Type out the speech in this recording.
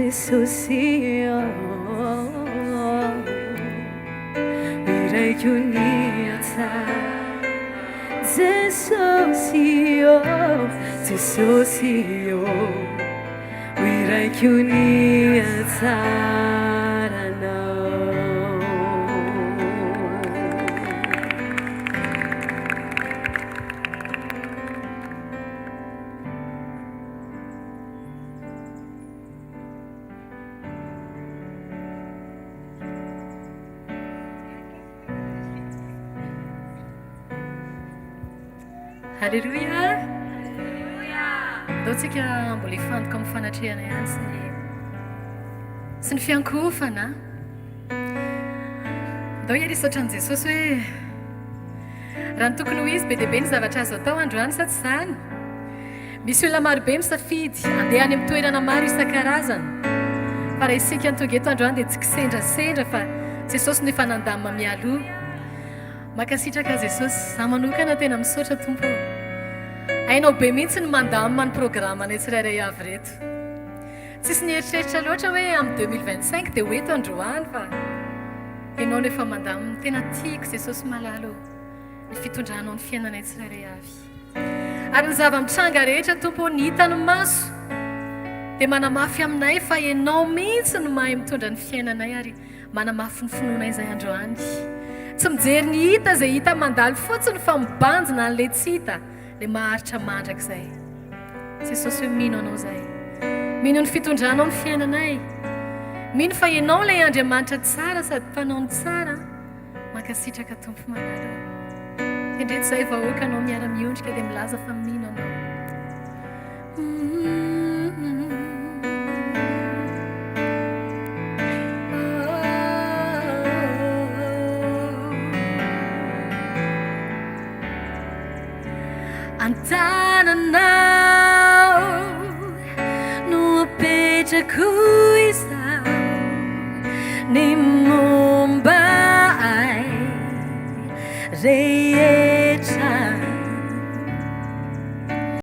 Jesosy ô. Iraiko ny hatsara Jesosy ô, Jesosy ô. Iraiko ny hatsaranao. Haleloia! Andao tsika mbola hifantoka amin'ny fanatrehana ihany sy ny sy ny fiankohofana. Andao hiary hisaotra an'i Jesosy hoe raha ny tokony ho izy be dia be ny zavatra azo atao androany sa tsy izany? Misy olona marobe misafidy handeha any amin'ny toerana maro isan-karazany. Fa raha isika no tonga eto androany dia tsy kisendrasendra fa Jesosy no efa nandamina mialoha. Mankasitraka Jesosy. Za manokana tena misaotra Tompo ô. Hainao be mihitsy ny mandamina ny programanay tsirairay avy ireto. Tsisy nieritreritra loatra hoe amin'ny 2025 dia ho eto androany fa Ianao no efa mandamina. Tena tiako Jesosy malala ô ny fitondranao ny fiainanay tsirairay avy. Ary ny zava-mitranga rehetra Tompo ô ny hitan'ny maso dia manamafy aminay fa Ianao mihitsy no mahay mitondra ny fiainanay ary Manamafy ny finoanay izay androany. Tsy mijery ny hita izay hita mandalo fotsiny fa mibanjina an'ilay tsy hita, ilay maharitra mandrakizay. Jesosy hoe mino anao izahay. Mino ny fitondranao ny fiainanay. Mino fa ianao ilay Andriamanitra tsara sady mpanao ny tsara. Mankasitraka Tompo malala ô. Indreto izahay vahoakanao miara-miondrika dia milaza fa mino anao. An-tananao no apetrako.